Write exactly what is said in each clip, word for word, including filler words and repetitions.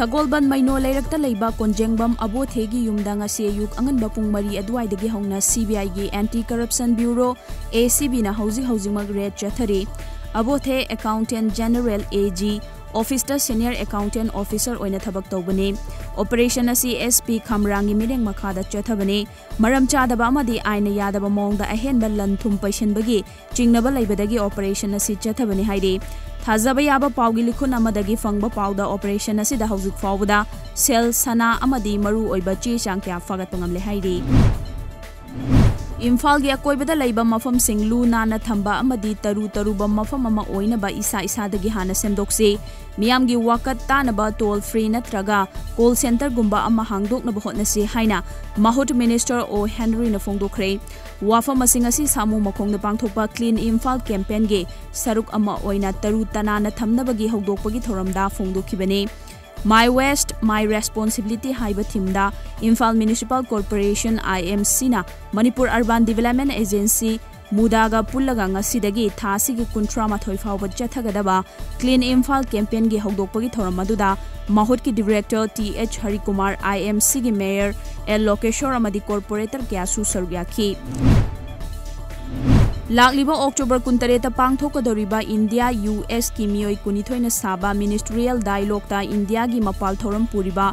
ꯁꯒꯣꯜꯕꯟ ꯃꯩꯅꯣ ꯂꯩꯔꯛꯇ ꯂꯩꯕ ꯀꯣꯟꯖꯦꯡꯕꯝ ꯑꯕꯣꯊꯦꯒꯤ ꯌꯨꯝꯗ ꯉꯁꯤ ꯑꯌꯨꯛ ꯑꯉꯟꯕ ꯄꯨꯡ ꯃꯔꯤ ꯑꯗꯨꯋꯥꯏꯗꯒꯤ ꯍꯧꯅ CBIꯒꯤ Anti Corruption Bureau, ACBꯅ ꯍꯧꯖꯤꯛ ꯍꯧꯖꯤꯛꯃꯛ raid ꯆꯠꯊꯔꯤ꯫ ꯑꯕꯣꯊꯦ Accountant General, AG, officeꯇ Senior Accountant Officer ꯑꯣꯏꯅ ꯊꯕꯛ ꯇꯧꯕꯅꯤ꯫ Operation ꯑꯁꯤ SP ꯈꯝꯔꯥꯡꯒꯤ ꯃꯤꯠꯌꯦꯡ ꯃꯈꯥꯗ ꯆꯠꯊꯕꯅꯤ꯫ ꯃꯔꯝ ꯆꯥꯗꯕ ꯑꯃꯗꯤ ꯑꯥꯏꯟꯅ ꯌꯥꯗꯕ ꯃꯑꯣꯡꯗ ꯑꯍꯦꯟꯕ ꯂꯟ ꯊꯨꯝ ꯄꯩꯁꯤꯟꯕꯒꯤ ꯆꯤꯡꯅꯕ ꯂꯩꯕꯗꯒꯤ operation ꯑꯁꯤ ꯆꯠꯊꯕꯅꯤ ꯍꯥꯏꯔꯤ꯫ ꯊꯥꯖꯕ ꯌꯥꯕ ꯄꯥꯎꯒꯤ ꯂꯤꯈꯨꯟ ꯑꯃꯗꯒꯤ ꯐꯪꯕ ꯄꯥꯎꯗ operation ꯑꯁꯤꯗ ꯍꯧꯖꯤꯛ ꯐꯥꯎꯕꯗ ꯁꯦꯜ, ꯁꯅꯥ ꯑꯃꯗꯤ ꯃꯔꯨ ꯑꯣꯏꯕ ꯆꯦ ꯆꯥꯡ ꯀꯌꯥ ꯐꯥꯒꯠꯄ ꯉꯝꯂꯦ ꯍꯥꯏꯔꯤ꯫ ꯏꯝꯐꯥꯜꯒꯤ ꯑꯀꯣꯏꯕꯗ ꯂꯩꯕ ꯃꯐꯝꯁꯤꯡ ꯂꯨ ꯅꯥꯟꯅ ꯊꯝꯕ ꯑꯃꯗꯤ ꯇꯔꯨ ꯇꯔꯨꯕ ꯃꯐꯝ ꯑꯃ ꯑꯣꯏꯅꯕ ꯏꯁꯥ ꯏꯁꯥꯗꯒꯤ ꯍꯥꯟꯅ ꯁꯦꯝꯗꯣꯛꯁꯤ꯫ ꯃꯤꯌꯥꯝꯒꯤ ꯋꯥꯀꯠ ꯇꯥꯅꯕ toll free ꯅꯠꯇ꯭ꯔꯒ call centreꯒꯨꯝꯕ ꯑꯃ ꯍꯥꯡꯗꯣꯛꯅꯕ ꯍꯣꯠꯅꯁꯤ ꯍꯥꯏꯅ ꯃꯍꯨꯠ Minister ꯑꯣ ꯍꯦꯟꯔꯤꯅ ꯐꯣꯡꯗꯣꯛꯈ꯭ꯔꯦ꯫ ꯋꯥꯐꯝꯁꯤꯡ ꯑꯁꯤ ꯁꯥꯃꯨ ꯃꯈꯣꯡꯗ ꯄꯥꯡꯊꯣꯛꯄ Clean Imphal campaignꯒꯤ ꯁꯔꯨꯛ ꯑꯃ ꯑꯣꯏꯅ ꯇꯔꯨ ꯇꯅꯥꯟꯅ ꯊꯝꯅꯕꯒꯤ ꯍꯧꯗꯣꯛꯄꯒꯤ ꯊꯧꯔꯝꯗ ꯐꯣꯡꯗꯣꯛꯈꯤꯕꯅꯤ꯫ My Waste, My Responsibility ꯍꯥꯏꯕ themeꯗ Imphal Municipal Corporation, IMCꯅ Manipur Urban Development Agency, MUDAꯒ ꯄꯨꯜꯂꯒ ꯉꯁꯤꯗꯒꯤ ꯊꯥ ꯑꯁꯤꯒꯤ ꯀꯨꯟꯊ꯭ꯔꯥ ꯃꯥꯊꯣꯏ ꯐꯥꯎꯕ ꯆꯠꯊꯒꯗꯕ Clean Imphal campaignꯒꯤ ꯍꯧꯗꯣꯛꯄꯒꯤ ꯊꯧꯔꯝ ꯑꯗꯨꯗ ꯃꯍꯨꯠꯀꯤ Director ꯇꯤ ꯑꯩꯆ ꯍꯔꯤꯀꯨꯃꯥꯔ, IMCꯒꯤ Mayor ꯑꯦꯜ ꯂꯣꯀꯦꯁꯣꯔ ꯑꯃꯗꯤ corporator ꯀꯌꯥꯁꯨ ꯁꯔꯨꯛ ꯌꯥꯈꯤ꯫ ꯂꯥꯛꯂꯤꯕ October ꯀꯨꯟꯇꯔꯦꯠꯇ ꯄꯥꯡꯊꯣꯛꯀꯗꯧꯔꯤꯕ ꯏꯟꯗꯤꯌꯥ USꯀꯤ ꯃꯤꯑꯣꯏ ꯀꯨꯟꯅꯤꯊꯣꯏꯅ ꯁꯥꯕ Ministerial Dialogueꯇ ꯏꯟꯗꯤꯌꯥꯒꯤ ꯃꯄꯥꯜ ꯊꯧꯔꯝ ꯄꯨꯔꯤꯕ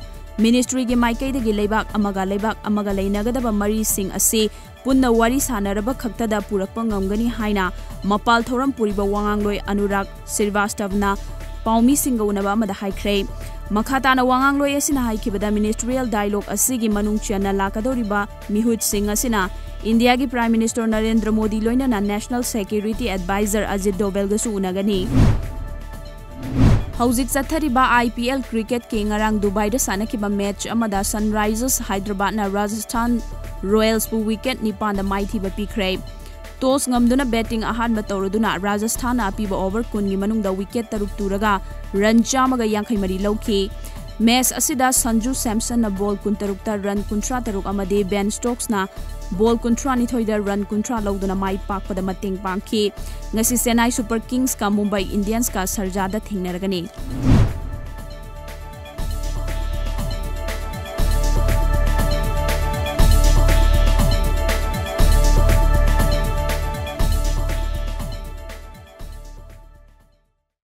ministryꯒꯤ ꯃꯥꯏꯀꯩꯗꯒꯤ ꯂꯩꯕꯥꯛ ꯑꯃꯒ ꯂꯩꯕꯥꯛ ꯑꯃꯒ ꯂꯩꯅꯒꯗꯕ ꯃꯔꯤꯁꯤꯡ ꯑꯁꯤ ꯄꯨꯟꯅ ꯋꯥꯔꯤ ꯁꯥꯅꯔꯕ ꯈꯛꯇꯗ ꯄꯨꯔꯛꯄ ꯉꯝꯒꯅꯤ ꯍꯥꯏꯅ ꯃꯄꯥꯜ ꯊꯧꯔꯝ ꯄꯨꯔꯤꯕ ꯋꯥꯉꯥꯡꯂꯣꯏ ꯑꯅꯨꯔꯥꯒ ꯁ꯭ꯔꯤꯚꯥꯁꯇꯚꯅ ꯄꯥꯎꯃꯤꯁꯤꯡꯒ ꯎꯅꯕ ꯑꯃꯗ ꯍꯥꯏꯈ꯭ꯔꯦ꯫ ꯃꯈꯥ ꯇꯥꯅ ꯋꯥꯉꯥꯡꯂꯣꯏ ꯑꯁꯤꯅ ꯍꯥꯏꯈꯤꯕꯗ, Ministerial Dialogue ꯑꯁꯤꯒꯤ ꯃꯅꯨꯡ ꯆꯟꯅ ꯂꯥꯛꯀꯗꯧꯔꯤꯕ ꯃꯤꯍꯨꯠꯁꯤꯡ ꯑꯁꯤꯅ ꯏꯟꯗꯤꯌꯥꯒꯤ Prime Minister ꯅꯔꯦꯟꯗ꯭ꯔ ꯃꯣꯗꯤ ꯂꯣꯏꯅꯅ National Security Advisor ꯑꯖꯤꯠ ꯗꯣꯚꯦꯜꯒꯁꯨ ꯎꯅꯒꯅꯤ꯫ ꯍꯧꯖꯤꯛ ꯆꯠꯊꯔꯤꯕ IPL cricketꯀꯤ ꯉꯔꯥꯡ ꯗꯨꯕꯥꯏꯗ ꯁꯥꯟꯅꯈꯤꯕ match ꯑꯃꯗ Sunrisers Hyderabadꯅ Rajasthan Royalsꯄꯨ wicket ꯅꯤꯄꯥꯟꯗ ꯃꯥꯏꯊꯤꯕ ꯄꯤꯈ꯭ꯔꯦ꯫ Toss ꯉꯝꯗꯨꯅ batting ꯑꯍꯥꯟꯕ ꯇꯧꯔꯗꯨꯅ Rajasthanꯅ ꯑꯄꯤꯕ over ꯀꯨꯟꯒꯤ ꯃꯅꯨꯡꯗ wicket ꯇꯔꯨꯛ ꯇꯨꯔꯒ run ꯆꯥꯝꯃꯒ ꯌꯥꯡꯈꯩ ꯃꯔꯤ ꯂꯧꯈꯤ꯫ Match ꯑꯁꯤꯗ Sanju Samsonꯅ ball ꯀꯨꯟꯇꯔꯨꯛꯇ run ꯀꯨꯟꯊ꯭ꯔꯥ ꯇꯔꯨꯛ ꯑꯃꯗꯤ Ben Stokesꯅ ball ꯀꯨꯟꯊ꯭ꯔꯥ ꯅꯤꯊꯣꯏꯗ run ꯀꯨꯟꯊ꯭ꯔꯥ ꯂꯧꯗꯨꯅ ꯃꯥꯏ ꯄꯥꯛꯄꯗ ꯃꯇꯦꯡ ꯄꯥꯡꯈꯤ꯫ ꯉꯁꯤ Chennai Super Kingsꯀ Mumbai Indiansꯀ Sharjahꯗ ꯊꯦꯡꯅꯔꯒꯅꯤ꯫